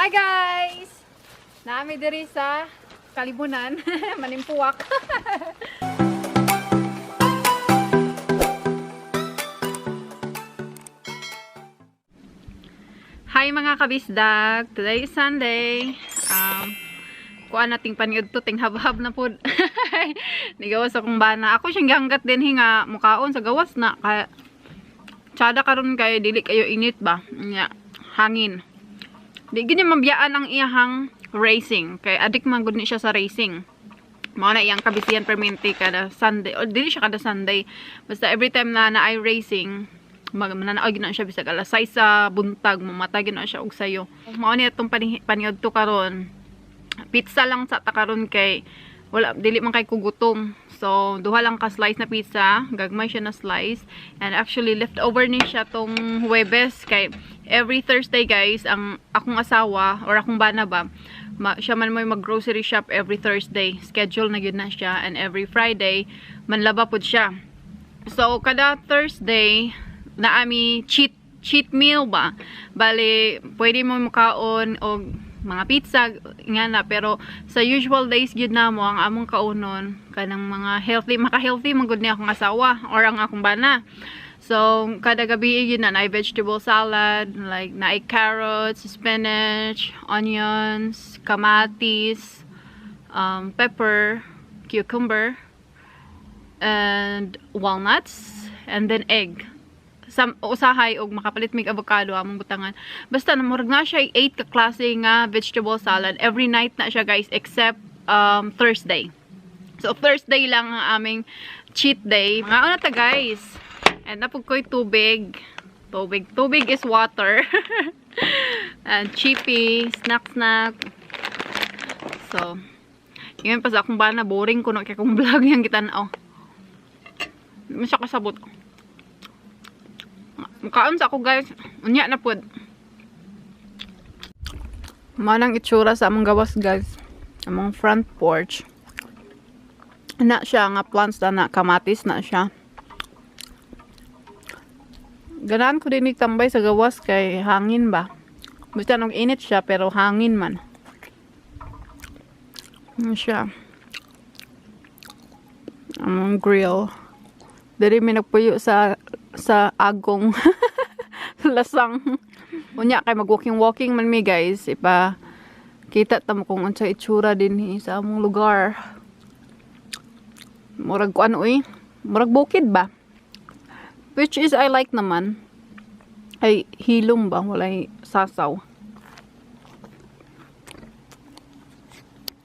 Hi guys! Naami diri sa Kalibunan, Manimpuwak. Hi mga kabisdag! Today is Sunday. Kuan nating paniud to, ting habhab na pod. Nigawas akong bana. Ako siyang gihanggat din nga mukaon sa gawas na. Kaya, tsada karon kay dili kayo init ba? Nya, hangin. Di gini mabiyaan ang iyahang racing. Kay adik man gud ni siya sa racing. Mao na iyang kabisiyan perminti kada Sunday. O dili siya kada Sunday. Basta every time na naay racing, mananaog na siya bisag alas 6 sa buntag, mamatay na siya og sayo. Mao ni atong paniud to karon. Pizza lang sa ta karon kay wala dili man kay kugutom. So duha lang ka slice na pizza, gagmay siya na slice, and actually leftover ni siya tong Huwebes kay every Thursday guys ang akong asawa or akong bana ba, siya man mo'y mag-grocery shop every Thursday. Schedule na gyud na siya, and every Friday manlaba pud siya. So kada Thursday naami cheat meal ba. Bali pwede mo mukaon og mga pizza nga na, pero sa usual days gyud namo ang among kaunon kanang mga healthy, maka-healthy man gud ni akong asawa or ang akong bana. So kada gabi gyud na naay vegetable salad, like naay carrots, spinach, onions, kamatis, pepper, cucumber, and walnuts, and then egg. Sam usahay og makapalit mig avocado among butangan. Basta murag na siya 8 ka klase nga vegetable salad every night na siya guys, except Thursday. So Thursday lang ang aming cheat day. Mga una ta guys. And napug ko'y tubig. Tubig. Tubig is water. And chippy, snack snack. So yun pa sa akong bana, boring kuno kay akong vlog yang gitan-aw. Di man siya kasabot. Mukaon sa ako guys. Unya na pod. Manang itsura sa among gawas guys. Among front porch. Na siya nga plants na kamatis na siya. Ganahan ko din tambay sa gawas kay hangin ba. Basta nung init siya pero hangin man. Ano siya. Among grill. Diri mi nagpuyo sa agong lasang. Unya kay mag-walking walking man mi guys, ipa kita ta mo kung unsa itsura dinhi sa among lugar. Murag kuan oy, murag bukid ba? Which is I like naman. Ay hilom ba, walay sasaw.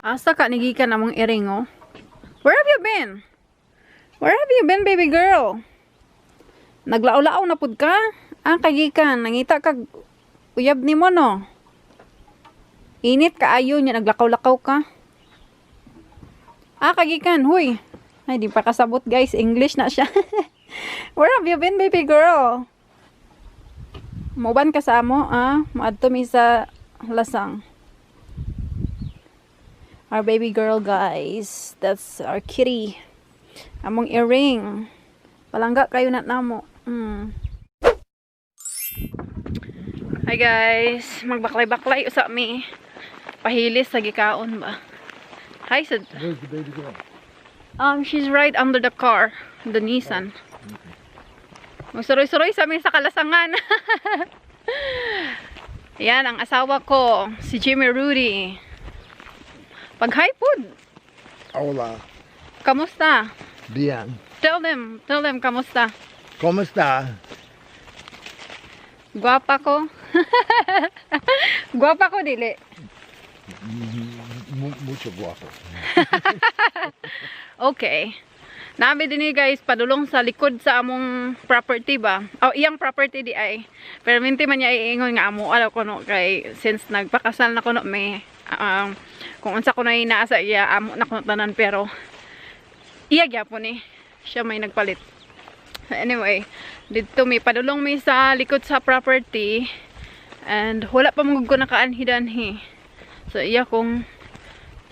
Asa ka nigikan among iring oh? Where have you been? Where have you been, baby girl? Naglaw-law na pud ka? Ah, kagikan. Nangita kag uyab nimo no? Init kaayo niya, naglakaw-lakaw ka. Ah, kagikan. Huy. Ay, di pa kasabot guys. English na siya. Where have you been, baby girl? Muban ka sa amo, ah? Maadto mi sa lasang. Our baby girl, guys. That's our kitty. Among earring. Palangga kayo na namo. Hi guys, magbaklay-baklay usa mi. Pahilis sa gikaon ba. Hi sad. Where's the baby girl? She's right under the car, the Nissan. Magsuroy-suroy sa mi sa kalasangan. Yan ang asawa ko, si Jimmy Rudy. Pag-hi pod. Hola. Kamusta? Bien. Tell them kamusta. ¿Cómo está? Guwapa ko. Guwapa ko dili. Mucho guapo. Okay. Naami din ni guys padulong sa likod sa among property ba. Oh, iyang property di ay. Pero minti man niya iingon nga amo alaw kuno kay since nagpakasal na kuno may kung unsa kuno naa sa iya amo na kuno tanan, pero iya gyapon ni siya may nagpalit. Anyway, didto mi padulong mi sa likod sa property and wala pa man gud ko nakaanhi-danhi. So iya kong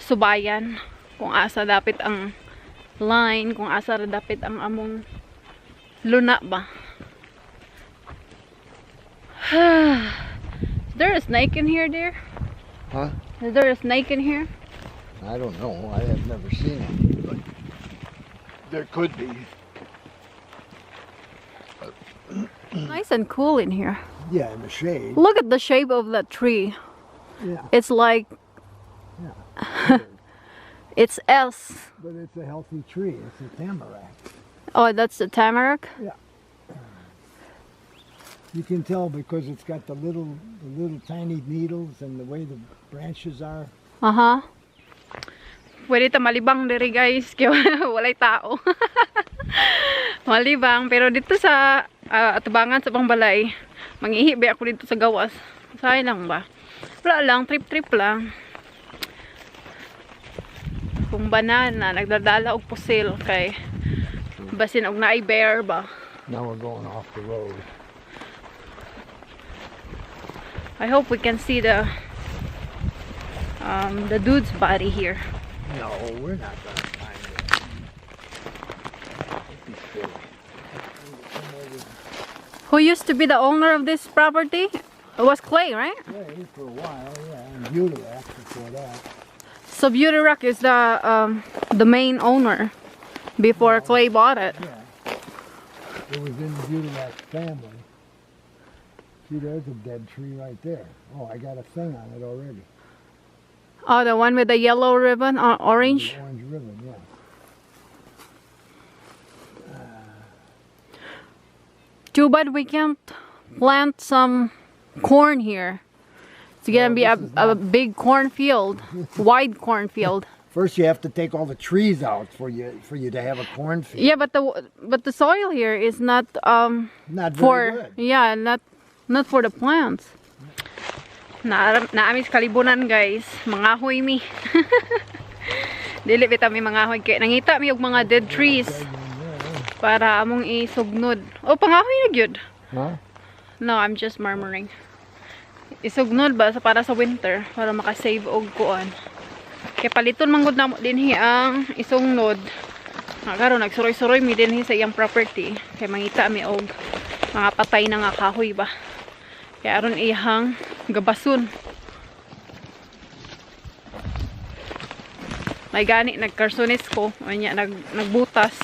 subayan kung asa dapit ang line, kung asa ra dapit ang among luna ba. Is there a snake in here, dear? Huh? Is there a snake in here? I don't know. I have never seen it, but there could be. Nice and cool in here. Yeah, in the shade. Look at the shape of that tree. Yeah. It's like it's S. But it's a healthy tree. It's a tamarack. Oh, that's the tamarack? Yeah. You can tell because it's got the little tiny needles and the way the branches are. Pwede ta malibang diri, guys, kay walay tao. Malibang pero dito sa atubangan sa pangbalay, mangihi ba ako dito sa gawas. Say lang ba? Wala lang, trip-trip lang. Kung banana, nagdadala og pusil kay basin og naay bear ba. Now we're going off the road. I hope we can see the dude's body here. No, we're not gonna find it. Don't be silly. Come over Who used to be the owner of this property? It was Clay, right? Clay for a while, yeah, and Beauty before that. So Beauty Rock is the main owner before Clay bought it. Yeah. It was in the Beauty family. See, there's a dead tree right there. Oh, I got a thing on it already. Oh, the one with the yellow ribbon or orange. The orange ribbon, yeah. Too bad we can't plant some corn here. It's gonna Well, be this is a big cornfield, wide cornfield. First, you have to take all the trees out for you to have a cornfield. Yeah, but the soil here is not Not very for good. Yeah, not for the plants. Na naa mi sa kalibunan, guys, mangahoy mi. Dili bitaw mi mangahoy kay nangita mi og mga dead trees Dead one there. Para among isugnod. Oh, pangahoy na gyud. Huh? No, I'm just murmuring. Isugnod ba sa para sa winter para makasave og kuan. Kay paliton man gud namo dinhi ang isungnod. Nga karon nagsuroy-suroy mi dinhi sa iyang property kay mangita mi og mga patay na nga kahoy ba. Kay aron iyang gabason. May gani nagkarsonis ko, unya nagbutas.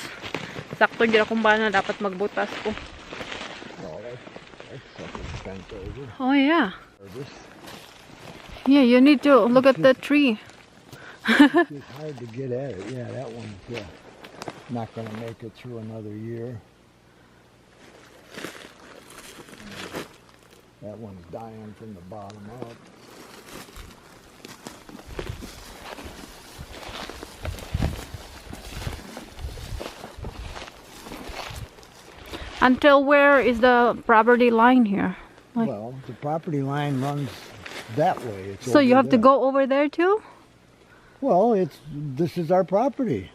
Sakto gyud akong bana, dapat magbutas ko. Oh, that's something bent over. Oh yeah. Nervous. Yeah, you need to look at the tree. It's just hard to get at it. Yeah, that one's not going to make it through another year. That one's dying from the bottom up. Until where is the property line here? Like- Well, the property line runs that way. It's So you over have to there. go over there too? Well, it's this is our property.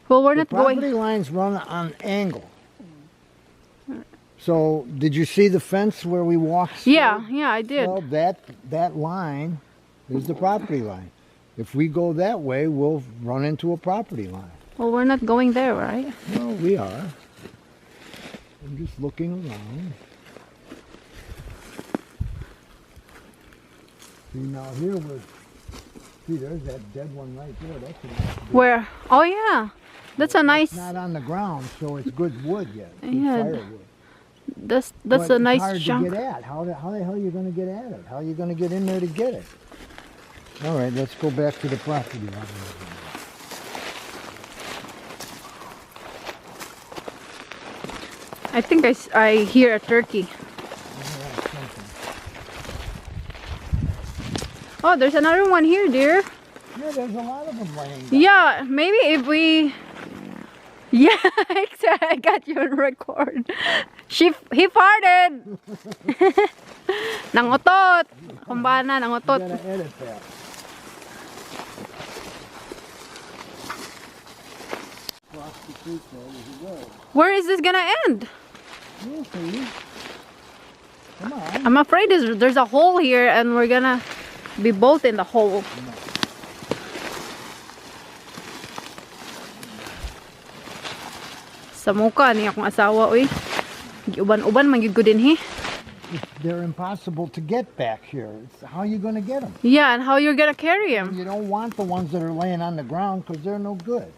Well, we're The not going. Property lines run on angle. So, did you see the fence where we walked straight? Yeah, I did. Well, that line is the property line. If we go that way, we'll run into a property line. Well, we're not going there, right? Well, we are. I'm just looking around. See, now here we're. See, there's that dead one right there. That's a nice big- Where? Oh yeah, that's a nice. It's not on the ground, so it's good wood yet. Good firewood. That's But a it's nice hard chunk. to get at. How the hell are you going to get at it? How are you going to get in there to get it? All right, let's go back to the property line. I think I hear a turkey. Yeah, something. Oh, there's another one here, dear. Yeah, there's a lot of them laying down. Yeah, maybe if we. Yeah, I got you on record. She he farted. Nangutot. Kumbana, You nangutot. gotta edit that. Across the creek there is a road. Where is this gonna end? You'll see. Come on. I'm afraid there's a hole here and we're gonna be both in the hole. Sa muka ni akong asawa, uy. Giuban-uban man gyud ko dinhi. They're impossible to get back here. How are you going to get them? Yeah, and how you're gonna carry them? You don't want the ones that are laying on the ground because they're no good.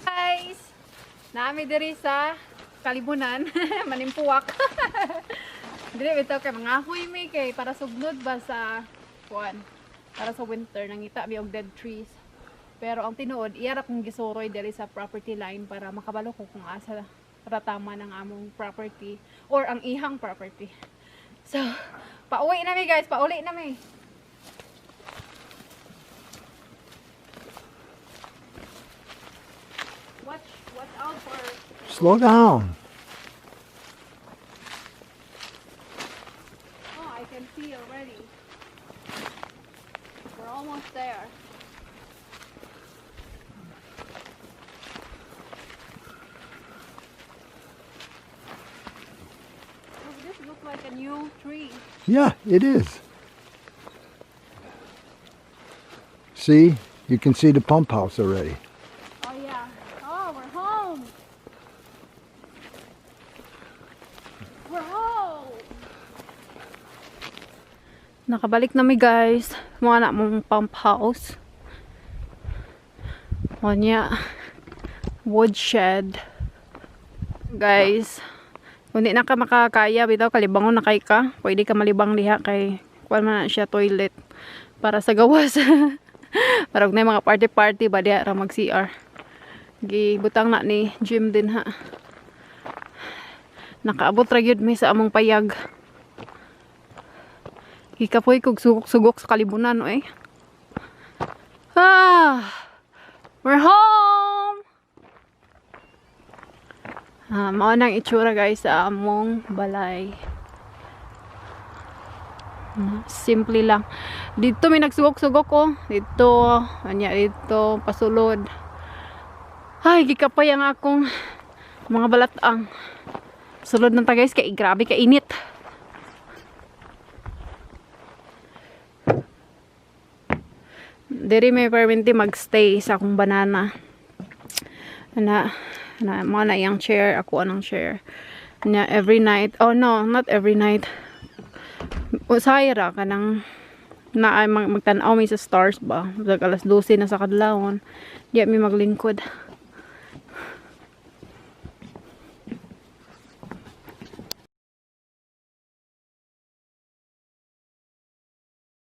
Guys, naa mi diri sa kalibunan, manimpuwak. Dili bitaw kay mangahoy mi kay para sugnod ba sa kuan. Para sa winter nangita mi og dead trees. Pero ang tinuod, iya ra kong gisuroy diri sa property line para makabalo ko kung asa ratama ng among property or ang ihang property. So, pauwi na mi, guys, pauli na mi. Watch out for Slow down. Oh, I can see already. We're almost there. Oh, this looks like a new tree. Yeah, it is. See? You can see the pump house already. Oh yeah. Oh, we're home. We're home. Nakabalik na mi, guys. Mga na mong pump house. Onya. Woodshed. Guys, kung di na ka makakaya, bitaw kalibangon na kay ka. Pwede ka malibang diha kay kuan man na siya, toilet para sa gawas. Para na mga party-party ba diha ra mag CR. Gibutang na ni Jim din ha. Nakaabot ra gyud mi sa among payag. Gikapoy kog sugok-sugok sa kalibunan oy. Ah! We're home! Ah, mao nang itsura, guys, sa among balay. Simple lang. Dito may nagsugok-sugok ko. Dito, anya dito pasulod. Ay, gikapay ang akong mga balatang. Sulod ng ta, guys, kay grabe ka init. Diri may permanente magstay sa akong banana. Na na mo na iyang chair, ako anang chair. Na every night. Oh no, not every night. Usahay ra kanang na ay magtan-aw mi sa stars ba. Mag alas 12 na sa kadlawon. Di mi maglingkod.